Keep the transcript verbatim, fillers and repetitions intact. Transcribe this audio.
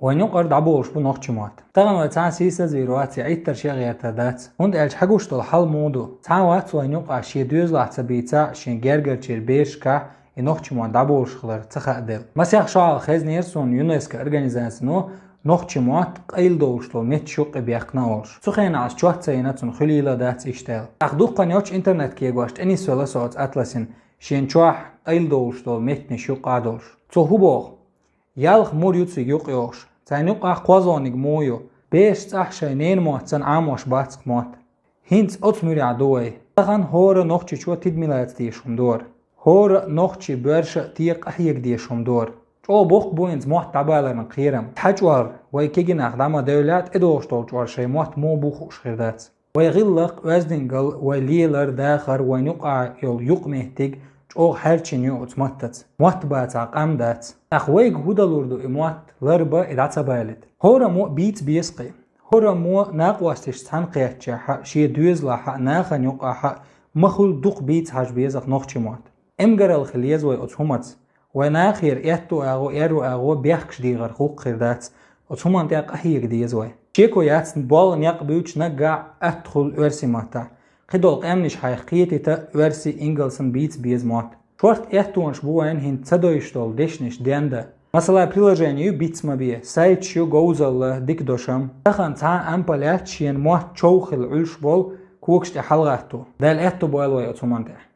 Вайн юкъара дӀаболуш бу нохчийн мотт. Тахана вай цхьа сийсазвийр вац, я Ӏиттарш ян гӀерта дац. ХӀунда аьлча хьагуш долу хьал муха ду? Цхьа а вац вайн юкъахь шен доьзалахь ца бийца, шен гергарчеран берашкахь и нохчийн мотт дӀаболуш хилар ца хааделла. Масех шо хьалха хезнера суна ЮНЕСКО организацино нохчийн мотт къайладовлуш долу меттан юккъе баьккхина олуш. Цу хенахь ас чот ца йина, цунна хуьлийла дац иштта аьлла. ТӀаккха дуккха йолчу интернет-кегошна тӀенисвелла со оцу атласина, шен чохь къайладовлуш долу меттанаш юккъе а долуш. Цо хӀун боху? Ялх мур ю цига юкъайогӀуш. Царна юкъахь кхозлагӀниг муха ю? Бераш цӀахь шайн ненан мотт санна Ӏамош бац-кх мотт. ХӀинца оцу муьрехь ду вай. Тахана хӀора нохчичо тидам лаца дезаш хӀума ду хӀара. ХӀора нохчи боьрша а тӀе къахьега дезаш хӀума ду хӀара. ЧӀогӀа боккха бу хӀинца мотт дӀабаларан кхерам. Цхьа чкъор вай кегий нах дӀа ма девлла, тӀедогӀуш долу чкъор шайн мотт муха бу хууш хир дац. Вай гӀиллакх, оьздангалла, вай лелар, дахар, вайн юкъахь йолу юкъаметтиг чӀогӀа хьаьрчина ю оцу маттаца. Мотт бацахь къам дац. ТӀаккха вайга хӀун далур ду и мотт ларбан, и дӀа ца балийта? ХӀораммо а бийца беза-кх и. ХӀораммо а накъосташца цхьаьна кхеттачохь а, шен доьзалахь а, нахана юкъахь а ма хуьллу дукха бийца хьажа беза-кх нохчийн мотт. Эмгаралла хила еза вай оцу хӀуманца. Вайн нахера аьтту агӀо, аьрру агӀо бехкаш дехар хӀума хир дац. Оцу хӀуманна тӀехь къахьега деза вай. Шеко яц, болу некъ буьйцуш наггахь атта хуьлу оьрсийн маттахь. Кхидолу къаьмнаш хьайх кхетийта, оьрсийн, ингалсан бийца беза мотт. Шорта аьттонаш бу вайн хӀинца ца девзаш долу дешнаш дендан. Масала, приложение ю «Бицма бе», сайташ ю «Говзалла», «Дика дошам». Тахана цхьа а ампа лаьцна шена мотт чов хилла Ӏуьллуш болу когаш тӀе хьалагӀатто. Дала аьтту бойла вай оцу хӀуманна тӀехь.